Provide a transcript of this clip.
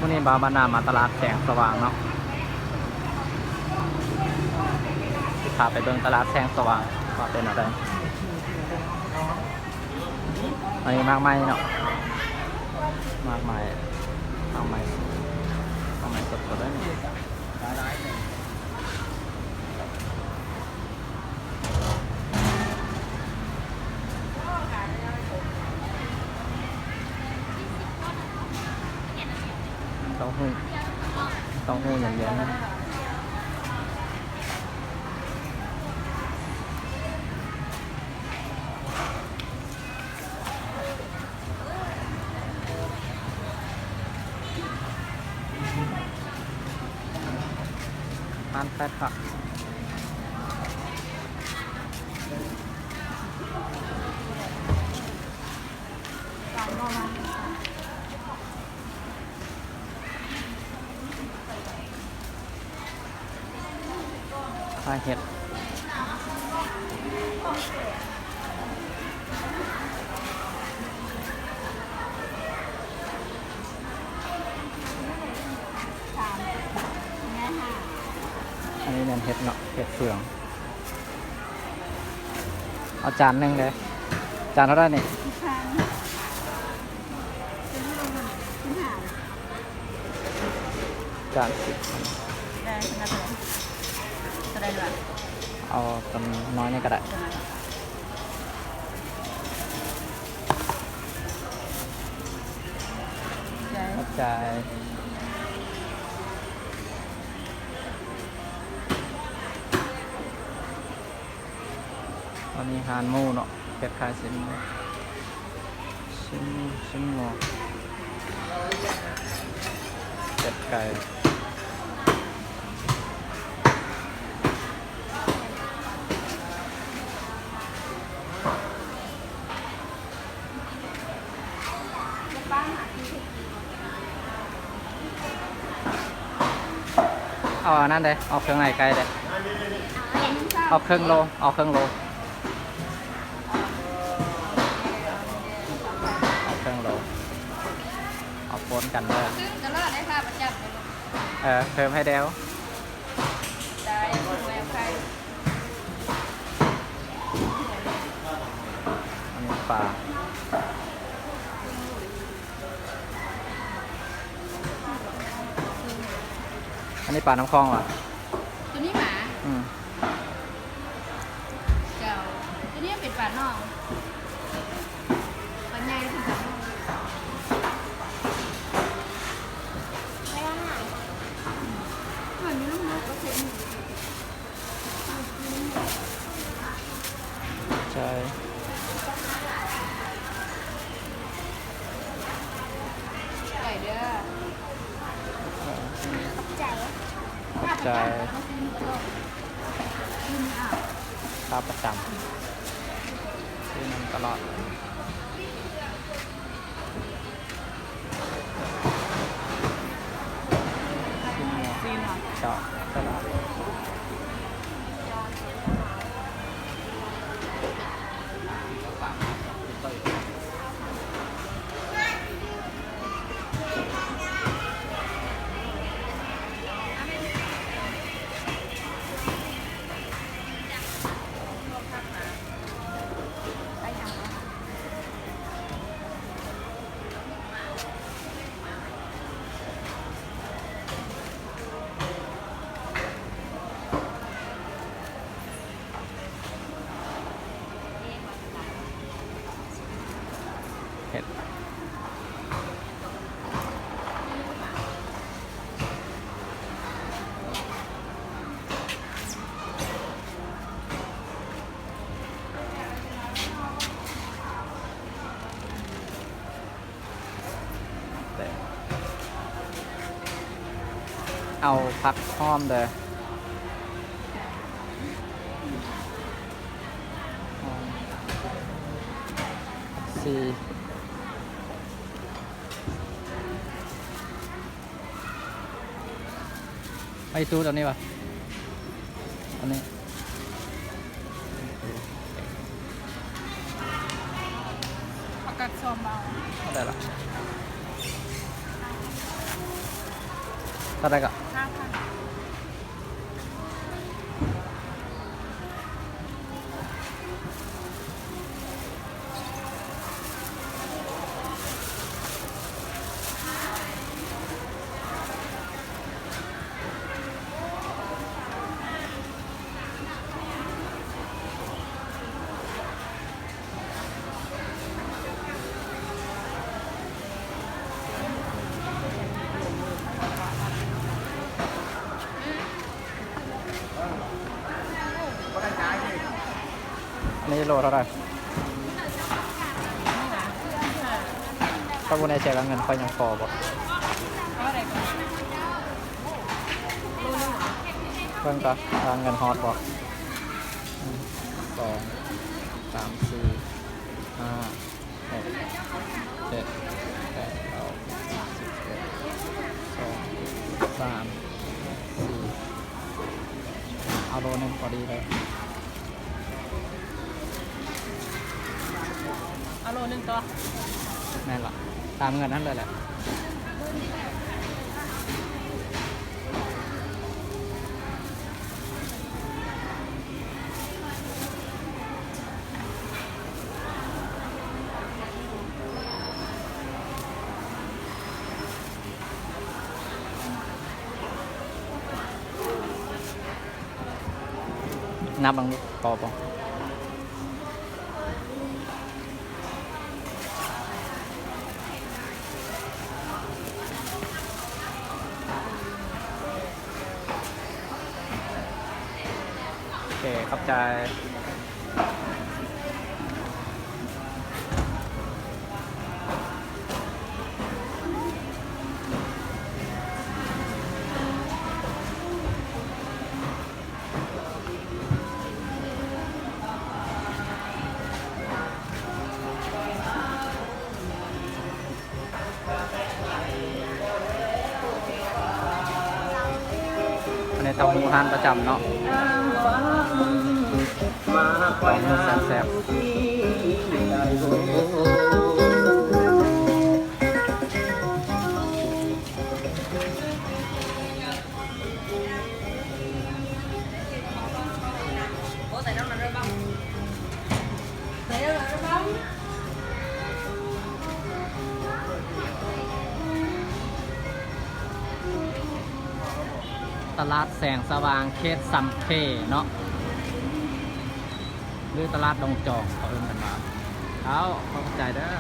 ມື້ນີ້ບ່າວບັນນາມາຕະຫຼາດແສງສະຫວ່າງເນາະ ຊິພາໄປເບິ່ງຕະຫຼາດແສງສະຫວ່າງວ່າເປັນແນວໃດ. ອັນນີ້ໝາກໄມ້ເນາະ ໝາກໄມ້ ໝາກໄມ້ ໝາກໄມ້ສົດໆເລີຍ. ເຕົ້າຫູ້ ເຕົ້າຫູ້ຢຽນໆ. ຮ້ານຂາຍຜັກ ຂາຍເຫັດ. ອັນນີ້ແມ່ນເຫັດເນາະ ເຫັດເຟືອງ. ເອົາຈານໜຶ່ງເດີ້. ຈານເທົ່າໃດນີ້? ສິບພັນ. ຈານສິບພັນ. ໄດ້ຂະໜາດເທົ່າໃດ? ເທົ່າໃດວະ? ເອົາຕົວນ້ອຍນີ້ກໍໄດ້. ຂອບໃຈ. ອັນນີ້ຮ້ານໝູເນາະ ເຮັດຂາຍຊີ້ນໝູ ຊີ້ນ ຊີ້ນໝູ ເປັດໄກ່. ເອົາອັນນັ້ນເດ້ ເອົາເຄື່ອງໃນໄກ່ເດ້ ເອົາເຄິ່ງໂລ ເອົາເຄິ່ງໂລ ເອົາເຄິ່ງໂລ ເອົາປົນກັນເດີ. ເອີ ເພີ່ມໃຫ້ແດ່ວ. ອັນນີ້ປາ ອັນນີ້ປານ້ຳຂອງຫວາ? ຕົວນີ້ໝາ? ອືມ ເຈົ້າ ຕົວນີ້ເປັນປານ້ອງ ປາໃຫຍ່ ໃຈ ໃຈເດີ ຂອບໃຈ ຂອບໃຈ ຂາປະຈຳ ຊື້ນຳຕະຫຼອດ. ຊີ້ນໝູ ເຈາະຕະຫຼາດ. ເຮັດ. ເອົາຜັກຫອມເດີ ຫອມ ສີ່ ໄອ້ຕູ້ຕົວນີ້ຫວາ? ອັນນີ້ ຜັກກາດຊອມເອົາ ເທົ່າໃດລະ? ເທົ່າໃດກໍ? ຫ້າພັນ. ອັນນີ້ໂລເທົ່າໃດ? ຖ້າບໍ່ແນ່ໃຈວ່າເງິນຂ້ອຍຍັງພໍບໍ່? ເບິ່ງກ່ອນວ່າເງິນຮອດບໍ່? ໜຶ່ງ ສອງ ສາມ ສີ່ ຫ້າ ຫົກ ເຈັດ ແປດ ເກົ້າ ສິບ ສິບເອັດ ສອງ ສາມ ສີ່ ເອົາໂລໜຶ່ງພໍດີເລີຍ. ເອົາໂລໜຶ່ງຕົວະ. ແມ່ນລະ ຕາມເງິນຫັ້ນເລີຍແຫຼະ. ນັບເບິ່ງດູ ພໍບໍ່? ໂອເຄ ຂອບໃຈ. ອັນນີ້ເຕົ້າຫູຮ້ານປະຈຳເນາະ ເຕົ້າຫູແຊບໆ. ຕະຫຼາດແສງສະຫວ່າງ ເຂດສຳເພເນາະ ຫຼືຕະຫຼາດດົງຈອງ ເຂົາເອີ້ນກັນວ່າ. ເອົາ ຂອບໃຈເດີ.